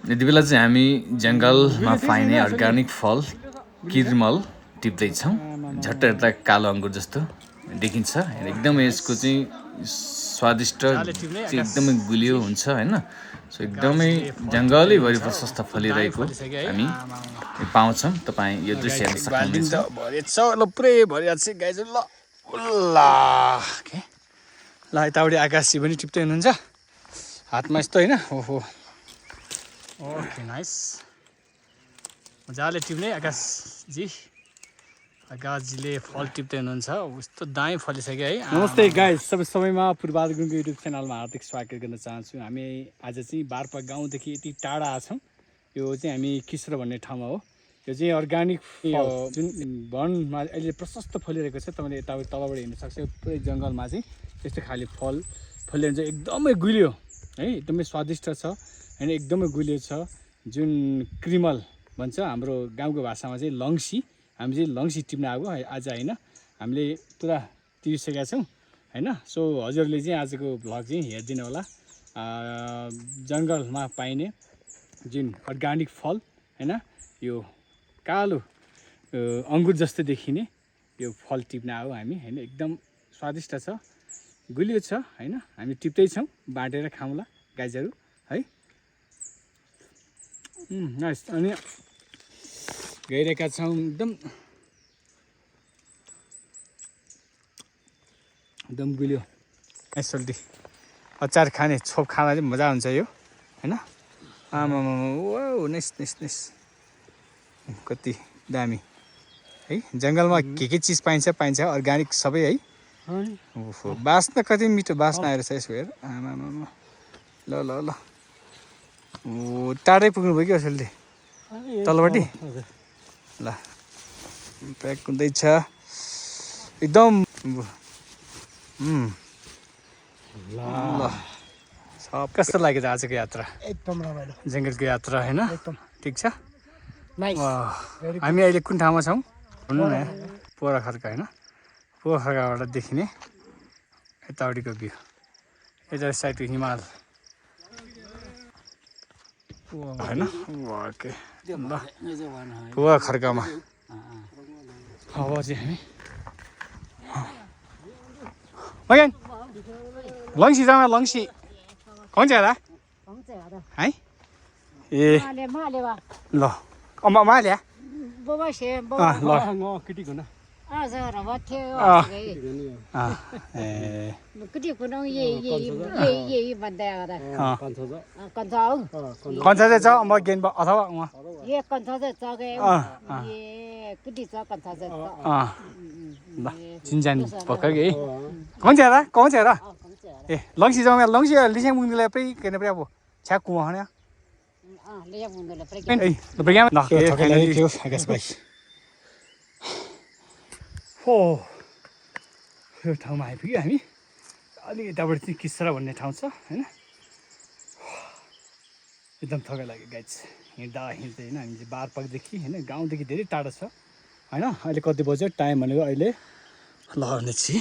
यति बेला चाहिँ हामी जङ्गलमा पाइने अर्ग्यानिक फल किर्मल टिप्दैछौँ। झट्ट हेर्दा कालो अङ्गुर जस्तो देखिन्छ। एकदमै यसको चाहिँ स्वादिष्ट चाहिँ एकदमै गुलियो हुन्छ होइन। सो एकदमै जङ्गलैभरि प्रशस्त फलिरहेको हामी पाउँछौँ। तपाईँ यो दृश्य हेर्न सक्नुहुन्छ। ल पुरै भरिरहेको छ गाइज। ल ल यतापट्टि आकाशजी पनि टिप्दै हुनुहुन्छ हातमा यस्तो होइन। ओहो ओके नाइस मजाले टिप्ने आकाशजी। आकाशजीले फल टिप्दै हुनुहुन्छ। यस्तो दामी फलिसक्यो है। नमस्ते गाइज सबैमा पूर्वाध गुरुङको युट्युब च्यानलमा हार्दिक स्वागत गर्न चाहन्छु। हामी आज चाहिँ बारपा गाउँदेखि यति टाढा छौँ। यो चाहिँ हामी किस्रो भन्ने ठाउँमा हो। यो चाहिँ अर्ग्यानिक जुन वनमा अहिले प्रशस्त फलिरहेको छ। तपाईँले यताउति तलबाट हेर्न सक्छ। पुरै जङ्गलमा चाहिँ यस्तो खाले फल फलिरहेको छ। एकदमै गुलियो है, एकदमै स्वादिष्ट छ होइन, एकदमै गुलियो छ। जुन क्रिमल भन्छ हाम्रो गाउँको भाषामा चाहिँ लङ्सी। हामी चाहिँ लङ्सी टिप्न आएको आज होइन। हामीले पुरा तिरिसकेका छौँ होइन। सो हजुरले चाहिँ आजको भ्लग चाहिँ हेरिदिनु होला। जङ्गलमा पाइने जुन अर्ग्यानिक फल होइन, यो कालो अङ्गुर जस्तो देखिने यो फल टिप्न आयो हामी होइन। एकदम स्वादिष्ट छ, गुलियो छ होइन। हामी टिप्दैछौँ, बाँडेर खाउँला गाइजहरू है। नाइस। अनि गइरहेका छौँ एकदम गुलियो यसोल्टी अचार खाने छोप खाँदा चाहिँ मजा हुन्छ यो होइन। आमामा ओ नाइस नाइस नाइस कति दामी है। जङ्गलमा के चिज पाइन्छ अर्ग्यानिक सबै है। ओहो बास्न कति मिठो बास्न आएर छ यसको हेर। आमामा ल ल ल ओ टाढै पुग्नुभयो कि असलले तलपट्टि। ल प्याक हुँदैछ एकदम। ल सब कस्तो लाग्यो त आजको यात्रा? एकदम रमाइलो जङ्गलको यात्रा होइन। ठिक छ। नाइस। हामी अहिले कुन ठाउँमा छौँ भन्नु न? पोखरका होइन। पोखरकाबाट देखिने यतापट्टिको भ्यू, यता साइडको हिमाल होइन। ओके ल पोखरकामा अब चाहिँ हामी मगन लङ्सी जामा लङ्सी कौन चाहिँ है ए ल अम्मा माल्या ल केटीको न कन्छ चाहिँ छ म गेन अथवा ल चिन्जान पक्का कि कौन चाहिँ र ए लङ्सी जाउँ लङ्सी लिसेङ मुङ्गीलाई पुरै के अरे अब छ्याक कुवा हने आकाश भाइ हो यो ठाउँमा आइपुग्यो हामी। अलिक यताबाट चाहिँ किस्रा भन्ने ठाउँ छ होइन। एकदम थकाइ लाग्यो गाइज हिँड्दा हिँड्दै होइन। हामी चाहिँ बारपाकदेखि होइन गाउँदेखि धेरै टाढो छ होइन। अहिले कति बज्यो टाइम भनेको अहिले ल भनेपछि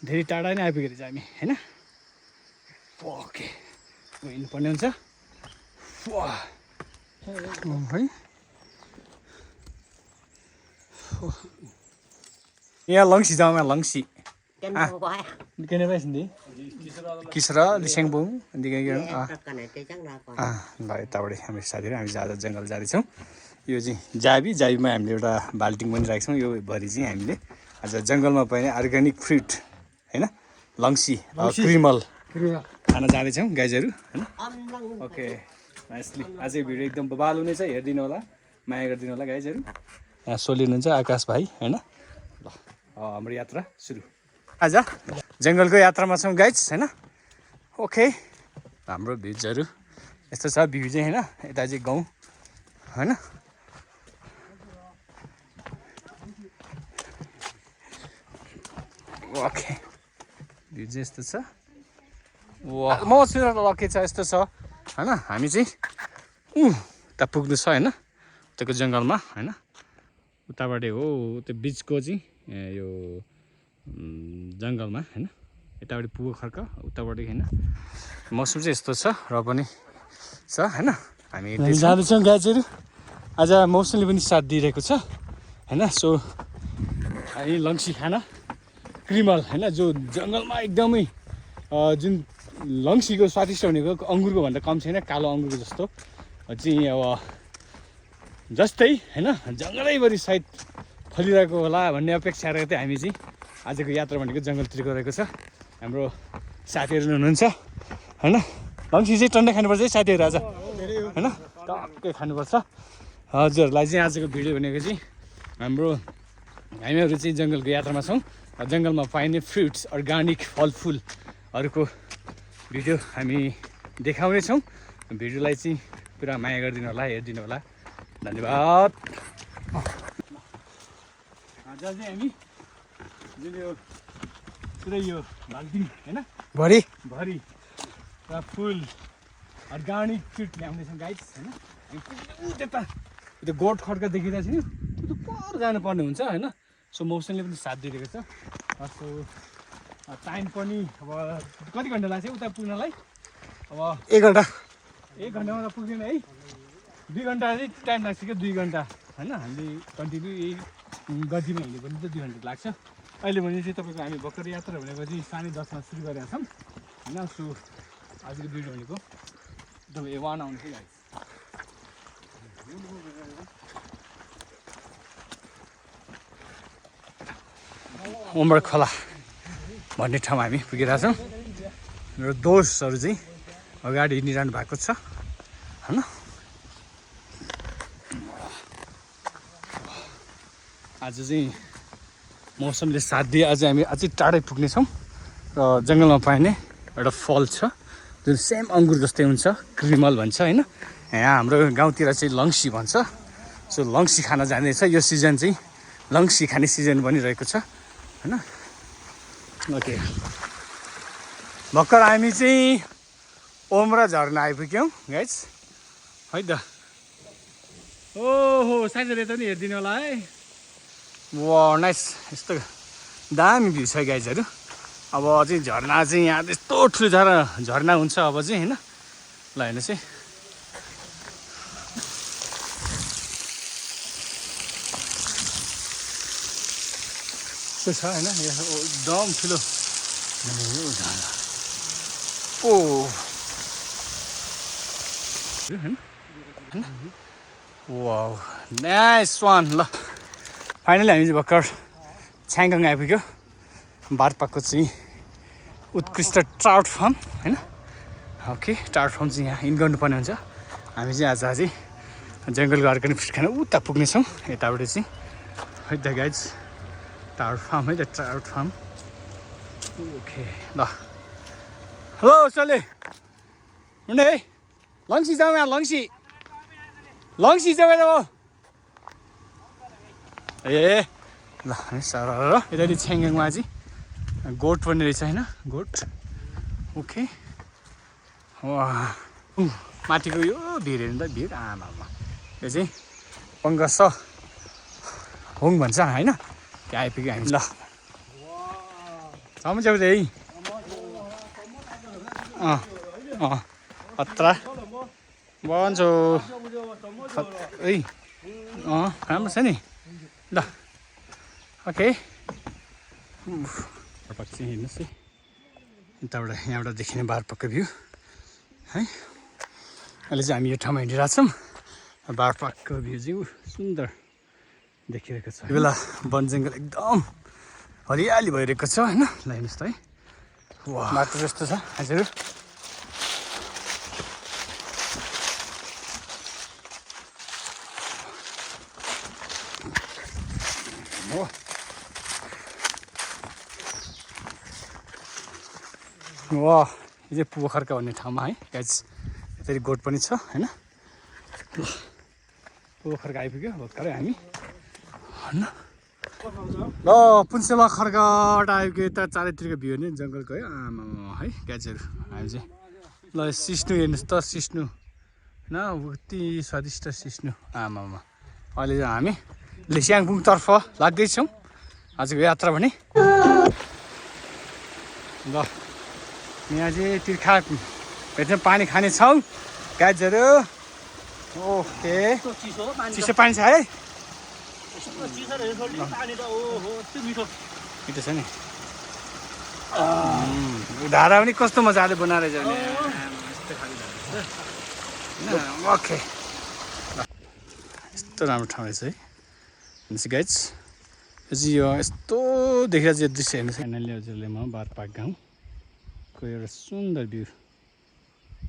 धेरै टाढा नै आइपुगेर चाहिँ हामी होइन। ओके हिँड्नुपर्ने हुन्छ है। यहाँ लङ्सी जाउँ लङ्सी किस्रा लिसेङबुङ ल यताबाट हामी साथीहरू हामी जाँदा जङ्गल जाँदैछौँ। यो चाहिँ जाबीमा हामीले एउटा बाल्टिङ पनि राखेको छौँ। यो भरि चाहिँ हामीले आज जङ्गलमा पाइने अर्ग्यानिक फ्रुट होइन लङ्सी क्रिमल खान जाँदैछौँ गाइजहरू होइन। ओके नाइसली आजको भिडियो एकदम बबाल हुनेछ, हेरिदिनु होला, माया गरिदिनु होला गाइजहरू। यहाँ सोलिनुहुन्छ आकाश भाइ होइन। ल हाम्रो यात्रा सुरु। आज जङ्गलको यात्रामा छौँ गाइज होइन। ओके हाम्रो भ्युजहरू यस्तो छ भ्यू चाहिँ होइन। यता चाहिँ गाउँ होइन। ओके भ्यू चाहिँ यस्तो छ। म सुनेर लके छ यस्तो छ होइन। हामी चाहिँ उता पुग्नु छ होइन उताको जङ्गलमा होइन। उताबाट हो त्यो बिचको चाहिँ यो जङ्गलमा होइन। यतापट्टि पोखरका उतापट्टि होइन। मौसम चाहिँ यस्तो छ र पनि छ होइन। हामी हामी जाँदैछौँ गाइजहरू। आज मौसमले पनि साथ दिइरहेको छ होइन। सो हामी लङ्सी खाना क्रिमल होइन, जो जङ्गलमा एकदमै जुन लङ्सीको स्वादिष्ट भनेको अङ्गुरको भन्दा कम छैन, कालो अङ्गुरको जस्तो चाहिँ अब जस्तै होइन जङ्गलैभरि सायद फलिरहेको होला भन्ने अपेक्षा राख्दै हामी चाहिँ आजको यात्रा भनेको जङ्गलतिर गएको छ। हाम्रो साथीहरू हुनुहुन्छ होइन। लङ्सी चाहिँ टन्डै खानुपर्छ है साथीहरू आज होइन, टक्कै खानुपर्छ। हजुरहरूलाई चाहिँ आजको भिडियो भनेको चाहिँ हामीहरू चाहिँ जङ्गलको यात्रामा छौँ। जङ्गलमा पाइने फ्रुट्स अर्ग्यानिक फलफुलहरूको भिडियो हामी देखाउनेछौँ। भिडियोलाई चाहिँ पुरा माया गरिदिनु होला, हेरिदिनु होला, धन्यवाद। आज चाहिँ हामी जुन यो पुरै यो बाल्टिङ होइन भरि भरि र फुल अर्ग्यानिक फ्रुट ल्याउँदैछौँ गाइस होइन। त्यता त्यो गोठ खड्का देखिरहेको छ नि, त्यो पर जानुपर्ने हुन्छ होइन। सो मौसमले पनि साथ दिइरहेको छ। सो टाइम पनि अब कति घन्टा लाग्छ उता पुग्नलाई? अब 1 घन्टा 1 घन्टामा त पुग्दैन है, 2 घन्टा चाहिँ टाइम लाग्छ क्या, 2 घन्टा होइन। हामीले कन्टिन्यू यही गतिमा हिँड्यो भने त 2 घन्टा लाग्छ। अहिले भने चाहिँ तपाईँको हामी भर्खर यात्रा भनेको चाहिँ 10:30मा सुरु गरेका छौँ होइन। सो आजको भिडियो भनेको तपाईँ 1 आउनु चाहिँ गाइस। उमर खोला भन्ने ठाउँमा हामी पुगिरहेको छौँ। मेरो दोस्तहरू चाहिँ अगाडि हिँडिरहनु भएको छ होइन। आज चाहिँ मौसमले साथ दिए आज हामी अझै टाढै पुग्नेछौँ र जङ्गलमा पाइने एउटा फल छ जुन सेम अङ्गुर जस्तै हुन्छ, क्रिमल भन्छ होइन। यहाँ हाम्रो गाउँतिर चाहिँ लङ्सी भन्छ। सो लङ्सी खान जाँदैछ। यो सिजन चाहिँ लङ्सी खाने सिजन बनिरहेको छ होइन। ओके, भर्खर हामी चाहिँ ओमरा झर्ना आइपुग्यौँ गाइस है त। ओहो साइजले त नि हेरिदिनु होला है। वा नाइस, यस्तो दामी भ्यू छ गाइजहरू। अब चाहिँ झर्ना चाहिँ यहाँ त्यस्तो ठुलो झर्ना हुन्छ अब चाहिँ होइन। ल हेर्नुहोस् है, यस्तो छ होइन। एकदम ठुलो ओ वाउ नाइस वान। ल फाइनली हामी चाहिँ भर्खर छ्याङगाङ आइपुग्यो। बारपाको चाहिँ उत्कृष्ट ट्राउट फार्म होइन। ओके, ट्राउट फार्म चाहिँ यहाँ इन गर्नुपर्ने हुन्छ। हामी चाहिँ आज चाहिँ जङ्गलको अर्ग्यानिक फ्रुट खान उता पुग्नेछौँ यताबाट चाहिँ है त गाइज। ट्राउट फार्म है त, ट्राउट फार्म। ओके ल, हेलो चले हुने है, लङ्सी जाउँ यहाँ, लङ्सी जाउँ हो। ए ल सर यतापट्टि छ्याङगाङमा चाहिँ गोठ पनि रहेछ होइन, गोठ। ओके वा माथिको यो भिर हेर्नु त, भिर आमामा यो चाहिँ पङ्कस होङ भन्छ होइन। त्यहाँ आइपुग्यो हामी। ल सम्झ्यौ है खतरा भन्छु है। राम्रो छ नि। ल ओके, बारपाक चाहिँ हेर्नुहोस् है, यताबाट यहाँबाट देखिने बारपाकको भ्यू है। अहिले चाहिँ हामी यो ठाउँमा हिँडिरहेको छौँ। बारपाकको भ्यू चाहिँ सुन्दर देखिरहेको छ। यो बेला वन जङ्गल एकदम हरियाली भइरहेको छ होइन। ल हेर्नुहोस् त है, बाटो जस्तो छ हजुर। वाह, यो चाहिँ पोखरका भन्ने ठाउँमा है गाइज। यसरी गोठ पनि छ होइन। पोखरका आइपुग्यो भर्खरै हामी होइन। ल पुन्सेला खर्काबाट आइपुग्यो। यता चारैतिरको भ्यू नि जङ्गलको है, आमा है गाइजहरू। हामी चाहिँ ल सिस्नु हेर्नुहोस् त, सिस्नु न कति स्वादिष्ट सिस्नु आमामा। अहिले चाहिँ हामी लिस्याङपुङतर्फ लाग्दैछौँ आजको यात्रा भने। ल यहाँ चाहिँ तिर्खा भेट्ने पानी खानेछौँ गाइजहरू। ओके चिसो पानी चिसो पानी छ है चिसो रहेछ पानी त ओहो त्यो मिठो मिठो छ नि धारा पनि कस्तो मजाले बनाएर जाने यस्तो खाले धारा छ ओके यस्तो राम्रो ठाउँ रहेछ है भनेपछि गाइज यो चाहिँ यो यस्तो देखेर चाहिँ दृश्य हेर्नु फाइनल्ली हजुरले म बारपाक गाउँको एउटा सुन्दर भ्यू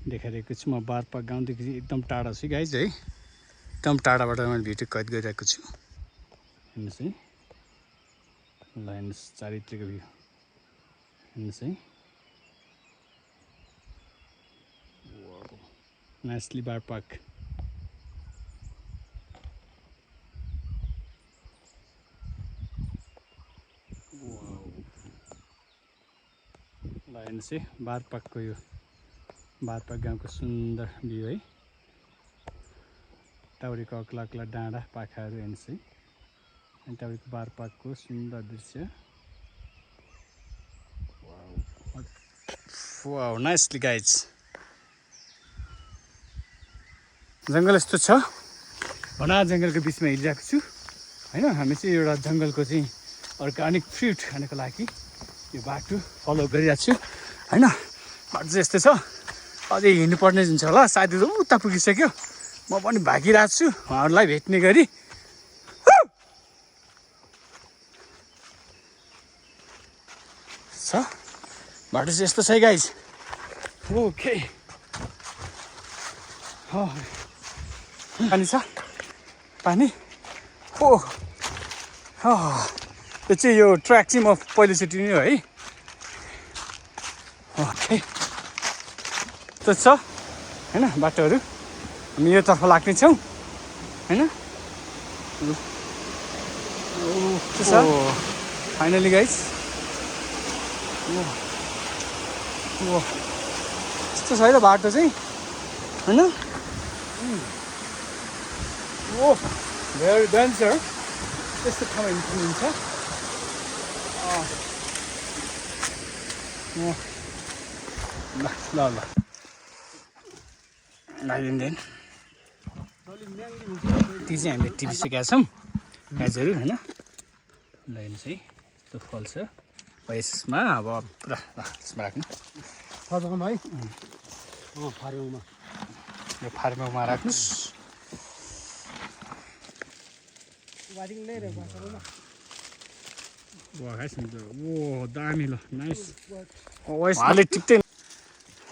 देखाइरहेको छु म बारपाक गाउँदेखि एकदम टाढा छु गाइज है एकदम टाढाबाट मैले भिडियो कैद गरिरहेको छु हेर्नुहोस् है ल हेर्नुहोस् चारैतिरको भ्यू हेर्नुहोस् है नाइसली बारपाक ल हेर्नुहोस् है बारपाकको यो बारपाक गाउँको सुन्दर भ्यू है टाउरीको अग्ला अग्ला डाँडा पाखाहरू हेर्नुहोस् है अनि टाउरीको बारपाकको सुन्दर दृश्य वाउ नाइसली गाइज जङ्गल यस्तो छ घना जङ्गलको बिचमा हिँडिरहेको छु होइन हामी चाहिँ एउटा जङ्गलको चाहिँ अर्ग्यानिक फ्रुट खानको लागि यो बाटो फलो गरिरहेको छु होइन बाटो चाहिँ यस्तै छ अझै हिँड्नुपर्ने हुन्छ होला सायद उता पुगिसक्यो म पनि भागिरहेको छु उहाँहरूलाई भेट्ने गरी छ बाटो चाहिँ यस्तो छ है गाइज ओके पानी छ पानी ओ यो चाहिँ यो ट्र्याक चाहिँ म पहिलोचोटि नै हो है ओके त्यो छ होइन बाटोहरू हामी योतर्फ लाग्नेछौँ होइन त्यो छ फाइनली गाइज यस्तो छ है त बाटो चाहिँ होइन ओ भेरी डेन्जर यस्तो ठाउँमा हिँड्नुहुन्छ ल ल ल लाइदिँदैन ती चाहिँ हामीले टिपिसकेका छौँ गाइजहरू होइन ल हेर्नुहोस् है यस्तो फल छ यसमा अब पुरा ल त्यसमा राख्नु है फार्ममा यो फार्ममा राख्नुहोस् ओ दामी ल नाइस उहाँले टिप्दै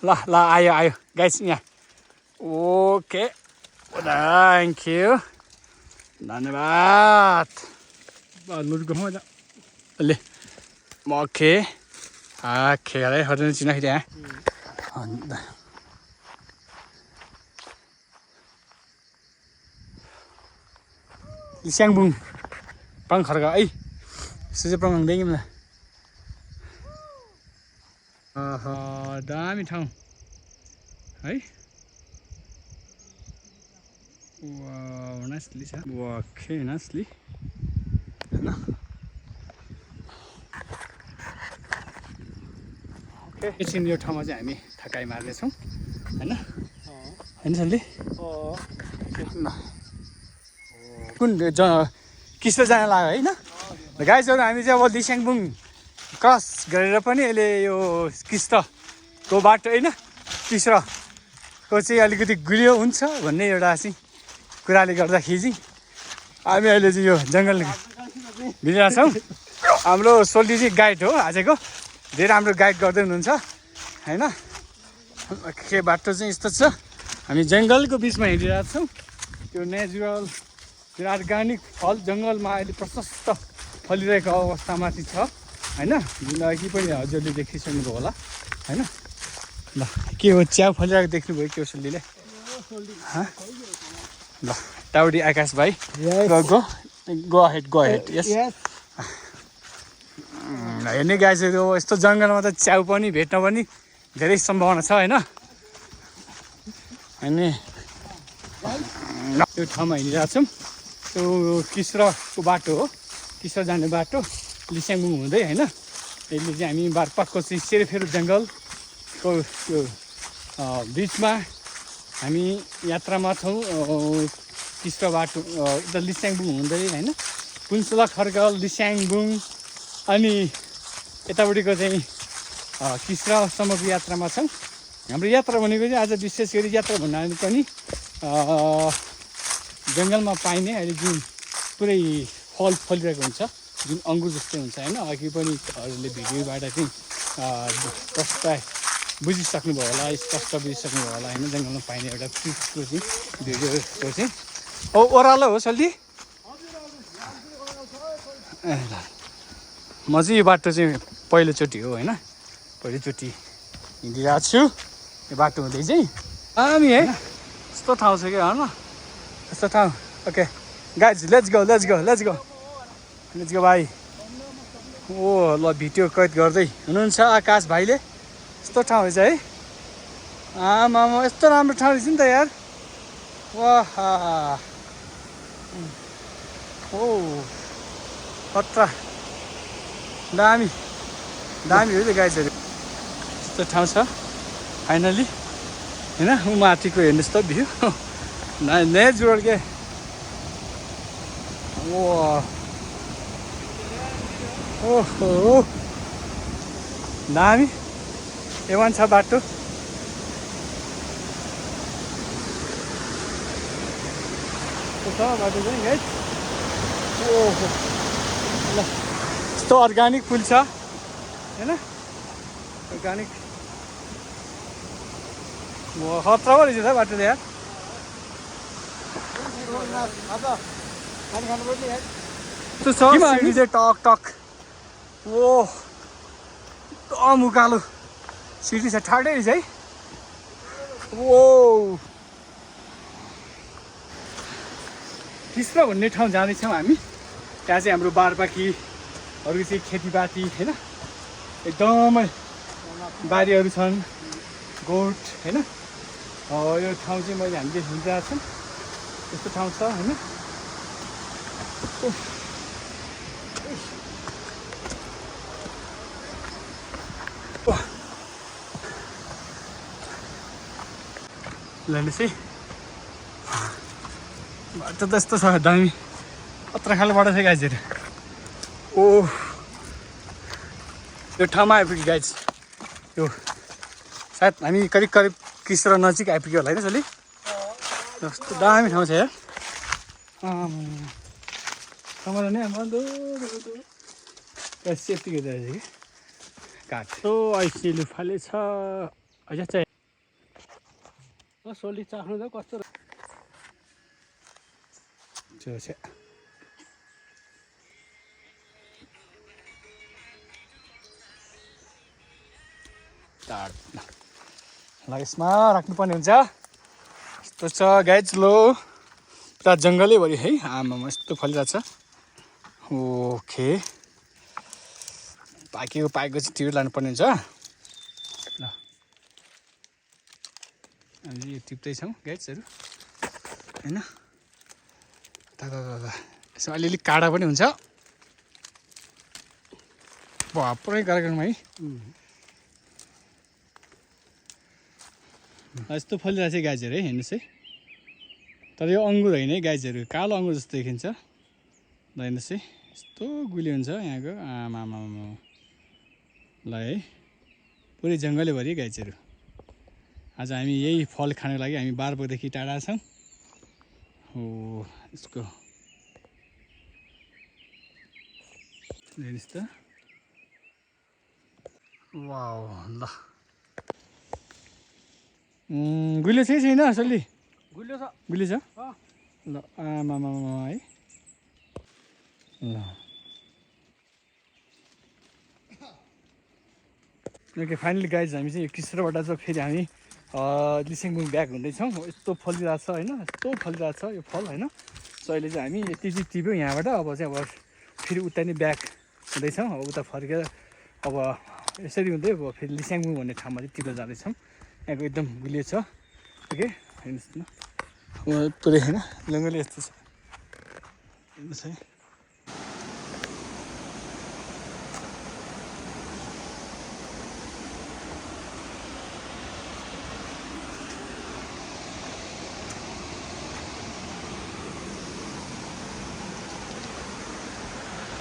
ल ल आयो आयो गाइस यहाँ ओके थ्याङ्क यू धन्यवाद ले ओके खेल है हटन चिना खिच्या स्याङबुङ पाङ खर्का है सुझे प्रमाङ देख्यौँ ल दामी ठाउँ है नाइसली छ ओके नाइसली होइन ओके एकछिन यो ठाउँमा चाहिँ हामी थकाइ मार्नेछौँ होइन होइन सरले ल कुन किस्तो जान लाग्यो होइन गाइजहरू हामी चाहिँ अब लिस्याङबुङ क्रस गरेर पनि अहिले यो किस्तको बाटो होइन तिस्रोको चाहिँ अलिकति गुलियो हुन्छ भन्ने एउटा चाहिँ कुराले गर्दाखेरि चाहिँ हामी अहिले चाहिँ यो जङ्गल भिडिरहेको छौँ हाम्रो सोल्टी चाहिँ गाइड हो आजको धेरै राम्रो गाइड गर्दै हुनुहुन्छ होइन के बाटो चाहिँ यस्तो छ हामी जङ्गलको बिचमा हिँडिरहेको छौँ त्यो नेचुरल त्यो अर्ग्यानिक फल जङ्गलमा अहिले प्रशस्त फलिरहेको अवस्थामा चाहिँ छ होइन जुन अघि पनि हजुरले देखिसक्नुभयो होला होइन ल के हो च्याउ फलिरहेको देख्नुभयो के हो सोल्टीले ल टाउडी आकाश भाइ गो अहेड यस हेर्ने गाइजहरू यस्तो जङ्गलमा त च्याउ पनि भेट्न पनि धेरै सम्भावना छ होइन अनि त्यो ठाउँमा हिँडिरहेको छौँ त्यो किस्रोको बाटो हो किस्रो जाने बाटो लिस्याङबुङ हुँदै होइन यसले चाहिँ हामी बारपाकको चाहिँ सेरोफेरो जङ्गलको त्यो बिचमा हामी यात्रामा छौँ तिस्रो बाटो उता लिस्याङबुङ हुँदै होइन पुन्सुला खर्गल लिस्याङबुङ अनि यतापट्टिको चाहिँ किस्रासम्मको यात्रामा छौँ। हाम्रो यात्रा भनेको चाहिँ आज विशेष गरी यात्रा भन्नाले पनि जङ्गलमा पाइने अहिले जुन पुरै फल फलिरहेको हुन्छ जुन अङ्गुर जस्तै हुन्छ होइन अघि पनिहरूले भिडियोबाट चाहिँ प्रष्ट बुझिसक्नुभयो होला स्पष्ट बुझिसक्नुभयो होला होइन जङ्गलमा पाइने एउटा फ्रुट्सको चाहिँ भिडियोको चाहिँ ओह्रालो हो सल्दी ए ल म चाहिँ यो बाटो चाहिँ पहिलोचोटि हो होइन पहिलोचोटि हिँडिरहेको छु यो बाटो हुँदै चाहिँ हामी है यस्तो ठाउँ छ क्या होइन यस्तो ठाउँ ओके गाइज लेट्स गो भाइ ओ ल भिडियो कैद गर्दै हुनुहुन्छ आकाश भाइले यस्तो ठाउँ रहेछ है आमामा यस्तो राम्रो ठाउँ रहेछ नि त यार वाह ओ खतरा दामी हो त गाइजहरू यस्तो ठाउँ छ फाइनली होइन ऊ माथिको हेर्नुहोस् त भ्यू नेचुरल के ओहो दामी एवान छ बाटो बाटो चाहिँ है ओहो ल यस्तो अर्ग्यानिक फुल छ होइन अर्ग्यानिक खतरा पो रहेछ त बाटो त यार टक टक ओ एकदम उकालो सिटी छ ठाडै रहेछ है ओ तिस्रो भन्ने ठाउँ जाँदैछौँ हामी त्यहाँ चाहिँ हाम्रो बारबाकीहरू चाहिँ खेतीपाती होइन एकदमै बारीहरू छन् गोठ होइन यो ठाउँ चाहिँ मैले हामीले हिँडिरहेको छौँ यस्तो ठाउँ छ होइन हेर्नुहोस् है बाटो त यस्तो छ दामी कत्रा खाले बाटो छ गाइजहरू ओ यो ठाउँमा आइपुग्यो गाइज यो सायद हामी करिब किस्रो नजिक आइपुग्यो होला होइन सली यस्तो दामी ठाउँ छ यार कमरा नै सेफ्टी गरिरहेको छ कि काठ ओ ऐसिलु फाले छ अझ चाहिँ सोली चाख्नु त कस्तो त्यो चाहिँ ल यसमा राख्नुपर्ने हुन्छ यस्तो छ गाइज लो पुरा जङ्गलैभरि है आमामा यस्तो फलिरहेको छ ओके पाकेको चाहिँ टिपेर लानुपर्ने हुन्छ ल हामी यो टिप्दैछौँ गाइजहरू होइन यसमा अलिअलि काँडा पनि हुन्छ पुरै कार्यक्रममा है यस्तो फलिरहेको छ गाइजहरू है हेर्नुहोस् है तर यो अङ्गुर होइन है गाइजहरू कालो अङ्गुर जस्तो देखिन्छ ल हेर्नुहोस् है यस्तो गुली हुन्छ यहाँको आमामा ल है पुरै जङ्गलैभरि गाइजहरू आज हामी यही फल खानको लागि हामी बारबोकदेखि टाढा छौँ हो यसको हेर्नुहोस् त वाउ ल गुलियो छ कि छैन असली गुलियो छ ल आमामा है ल ओके फाइनली गाइज हामी चाहिँ यो किस्रोबाट चाहिँ फेरि हामी लिसिङबुङ ब्याक हुँदैछौँ यस्तो फलिरहेको छ होइन यस्तो फलिरहेको छ यो फल होइन सो अहिले चाहिँ हामी यति चाहिँ टिप्यौँ यहाँबाट अब चाहिँ अब फेरि उता नै ब्याक हुँदैछौँ अब उता फर्केर अब यसरी हुँदै अब फेरि लिसिङबुङ भन्ने ठाउँमा चाहिँ टिप्न जाँदैछौँ यहाँको एकदम गुलियो छ ओके हेर्नुहोस् न पुरै होइन जङ्गलै यस्तो छ हेर्नुहोस् है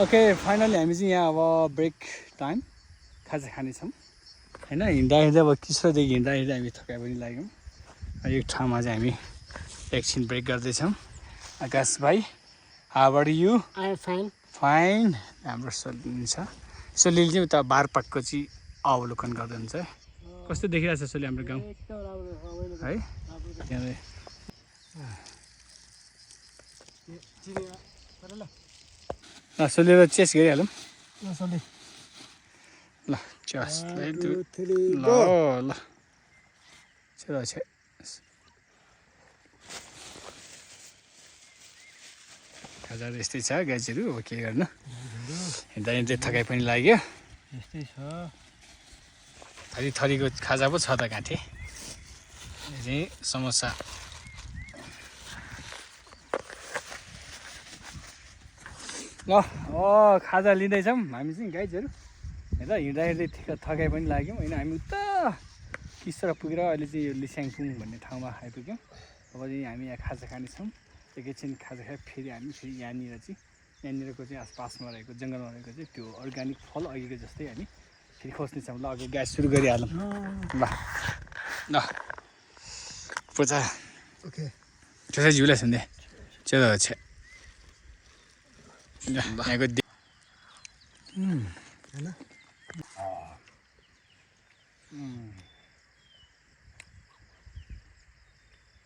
ओके फाइनली हामी चाहिँ यहाँ अब ब्रेक टाइम खाजा खानेछौँ होइन हिँड्दा अब किशोरदेखि हिँड्दा हामी थकाइ पनि लाग्यौँ एक ठाउँमा चाहिँ हामी एकछिन ब्रेक गर्दैछौँ आकाश भाइ how are you I am fine fine हाम्रो सोली छ सोलीले चाहिँ उता बारपाटको चाहिँ अवलोकन गर्दै हुन्छ कस्तो देखिरहेको छ सोली हाम्रो गाउँ है ल सोलेर चेस गरिहालौँ ल चेस ल ल छ खाजाहरू यस्तै छ गाइजहरू अब के गर्नु हिँड्दा हिँड्दै थकाइ पनि लाग्यो यस्तै छ थरी थरीको खाजा पो छ त गाँठे यो चाहिँ समोसा ल खाजा लिँदैछौँ हामी चाहिँ गाइजहरू हेर हिँड्दा हिँड्दै थकाइ पनि लाग्यौँ होइन हामी उता किस्रा पुगेर अहिले चाहिँ यो लिस्याङपुङ भन्ने ठाउँमा आइपुग्यौँ अब चाहिँ हामी यहाँ खाजा खानेछौँ एकैछिन खाजा खाए फेरि हामी फेरि यहाँनिरको चाहिँ आसपासमा रहेको जङ्गलमा रहेको चाहिँ त्यो अर्ग्यानिक फल अघिको जस्तै हामी फेरि खोज्नेछौँ ल अघि ग्यास सुरु गरिहालौँ ल ल पूजा ओके ठुलो झुला सुन्दै चलो छ यहाँको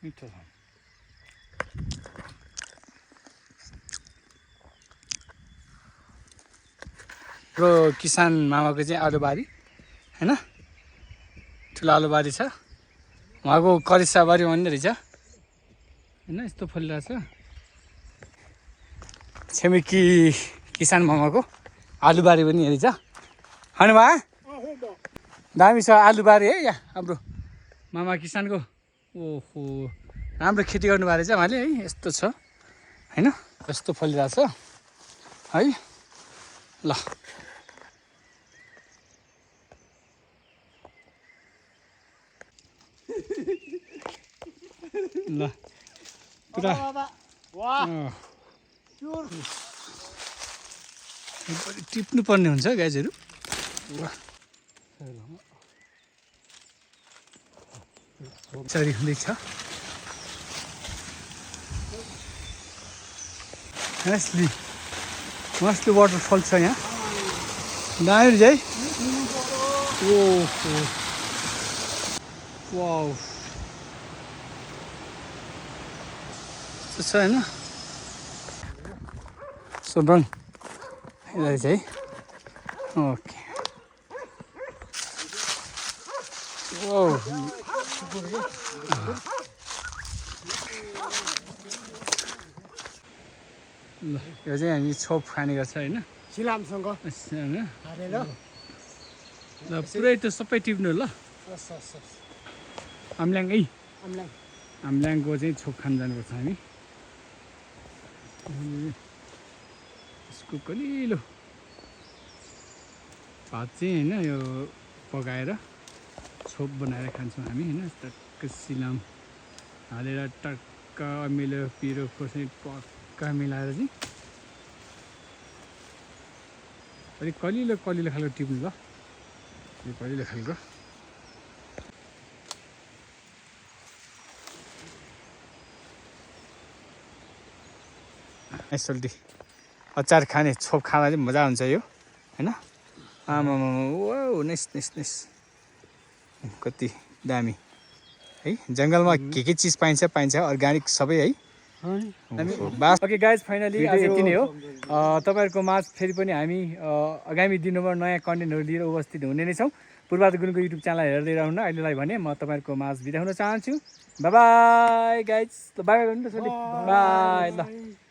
मिठो छ हाम्रो किसान मामाको चाहिँ आलुबारी होइन ठुलो आलुबारी छ उहाँको करिसाबारी भन्ने रहेछ होइन यस्तो फलिरहेछ छिमेकी किसान मामाको आलुबारी पनि हेरेछ होइन बा दामी छ आलुबारी है यहाँ हाम्रो मामा किसानको ओहो राम्रो खेती गर्नुभएको रहेछ उहाँले है यस्तो छ होइन यस्तो फलिरहेछ है ल ल पुरा टिप्नु पर्ने हुन्छ गाइजहरू चरी हुँदैछ मस्त वाटरफल छ यहाँ दामी है ओहो वाउ छ होइन सोब्रङ रहेछ है ओके ओ ल यो चाहिँ हामी छोप खाने गर्छ होइन सिलामसँग होइन ल पुरै त्यो सबै टिप्नु ल आम्ल्याङै आम्ल्याङको चाहिँ छोप खान जानुपर्छ हामी यसको कलिलो भात चाहिँ होइन यो पकाएर छोप बनाएर खान्छौँ हामी होइन टक्क सिलाम हालेर टक्क अमिलो पिरो खोर्सानी पक्का मिलाएर चाहिँ अलिक कलिलो कलिलो खालको टिप्नु ल यो कलिलो खालको यसोल्टी अचार खाने छोप खाँदा चाहिँ मजा हुन्छ यो होइन आमामा ओ नेस नेस नेस कति दामी है जङ्गलमा के चिज पाइन्छ अर्ग्यानिक सबै है बास ओके गाइज फाइनली आज यति नै हो तपाईँहरूको माझ फेरि पनि हामी आगामी दिनमा नयाँ कन्टेन्टहरू लिएर उपस्थित हुने नै छौँ पूर्वाध गुरुङको युट्युब च्यानल हेर्दै रहनु अहिलेलाई भने म तपाईँहरूको माझ बिदा हुन चाहन्छु by by guys by by गर्नु त बाई ल